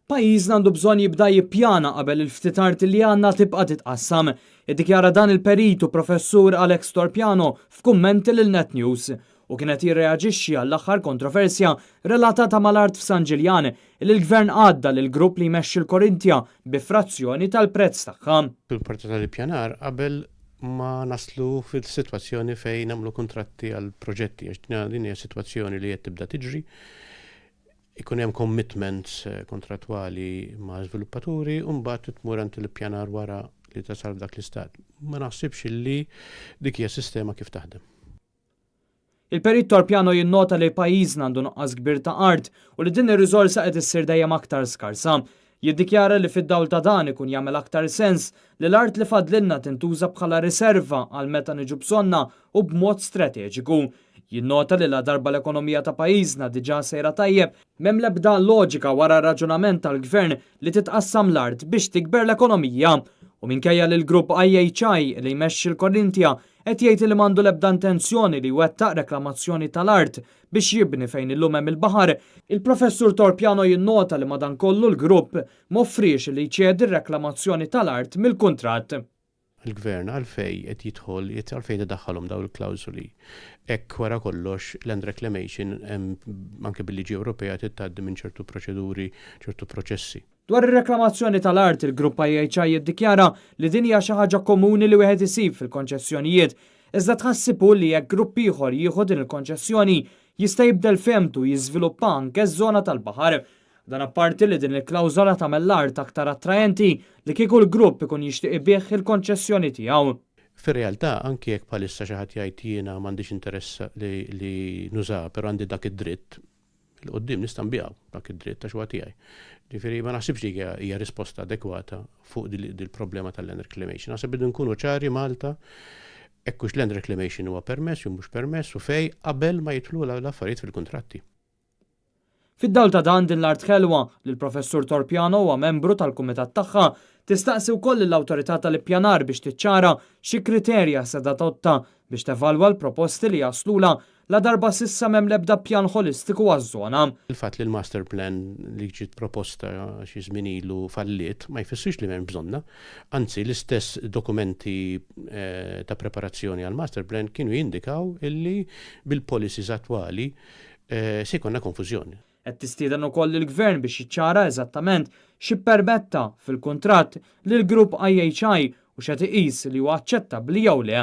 Pajjiżna għandu bżonn jibda jippjana qabel il-ftit art li għandna tibqa' titqassam. Iddikjara dan il-perit u professur Alex Torpiano f'kummenti lil Net News u kien qed jirreaġixxi għall-aħħar kontroversja relatata mal-art f'San Ġiljan li l-Gvern għadda lill-grupp li jmexxi l-Corinthia bi frazzjoni tal-prezz tagħha. Fil-parti tal-ippjanar qabel ma naslu fil-sitwazzjoni fejn nagħmlu kuntratti għal proġetti għax din hija sitwazzjoni li qed tibda tiġri. Ikun hemm commitments kontrattwali ma' żviluppaturi u mbagħad tmur għand l-ippjanar wara li tasal f'dak l-istat. Ma naħsibx li dik hija sistema kif taħdem. Il-Perit Torpiano jinnota li pajjiżna għandu nuqqas kbir ta' art u li din ir-riżorsa qed issir dejjem aktar skarsa. Jiddikjara li fid-dawl ta' dan ikun jagħmel aktar sens li l-art li fadlilna tintuża bħala riserva għal meta niġu bżonnha u b'mod strateġiku. Jinnota li ladarba l-ekonomija ta' pajjiżna diġà sejra tajjeb, m'hemm l-ebda loġika wara r-raġunament tal-Gvern li titqassam l-art biex tikber l-ekonomija. U minkejja li l-grupp IHI li jmexxi l-Corinthia qed jgħid li m'għandu l-ebda intenzjoni li jwettaq reklamazzjoni tal-art biex jibni fejn illum hemm il-baħar, il-Professur Torpiano jinnota li madankollu l-grupp m'offriex li jċedi r-reklamazzjoni tal-art mill-kuntratt. Il-Gvern għalfejn qed jidħol, għalfejn qed idaħħalhom dawn il-klawżoli? Hekk wara kollox land reclamation hemm anke bil-liġi Ewropea trid tgħaddi minn ċertu proċeduri, ċertu proċessi. Dwar ir-reklamazzjoni tal-art, il-Grupp IHI jiddikjara li din hija xi ħaġa komuni li wieħed isib fil-konċessjonijiet, iżda tħassib hu li jekk grupp ieħor jieħu din il-konċessjoni jista' jibdel fehmtu u jiżviluppa anke ż-żona tal-baħar. Dan apparti li din il-klawżola tagħmel l-art aktar attraenti li kieku l-grupp ikun jixtieq ibigħ il-konċessjoni tiegħu. Fir-realtà, anki jekk bħalissa xi ħadd jgħid jiena m'għandix interess li nużaha però għandi dak id-dritt, 'il quddiem nista' nbigħu dak id-dritt għax huwa tiegħi. Ġifieri ma naħsibx li hija risposta adekwata fuq dil-problema tal-land reclamation. Naħseb irridu nkunu ċari Malta hekk hux land reclamation huwa permess jew mhux permess u fejn qabel ma jidħlu l-affarijiet fil-kuntratti. Fid-dawl ta' dan, din l-art ħelwa, li l-Professur Torpiano huwa membru tal-kumitat tagħha, tistaqsi wkoll lill-Awtorità tal-Ippjanar biex tiċċara xi kriterja se tadotta biex tevalwa l-proposti li jaslulha ladarba s'issa m'hemm l-ebda pjan ħolistiku għaż-żona. Il-fatt li l-master plan li ġiet proposta xi żmien ilu falliet ma jfissirx li m'hemmx bżonnha. Anzi, l-istess dokumenti ta' preparazzjoni għall-master plan kienu jindikaw illi bil-policies attwali se jkollna konfużjoni. Qed tistieden ukoll lill-Gvern biex jiċċara eżattament x'ippermetta fil-kuntratt lill-grupp IHI u x'qed iqis li huwa aċċettabbli jew le.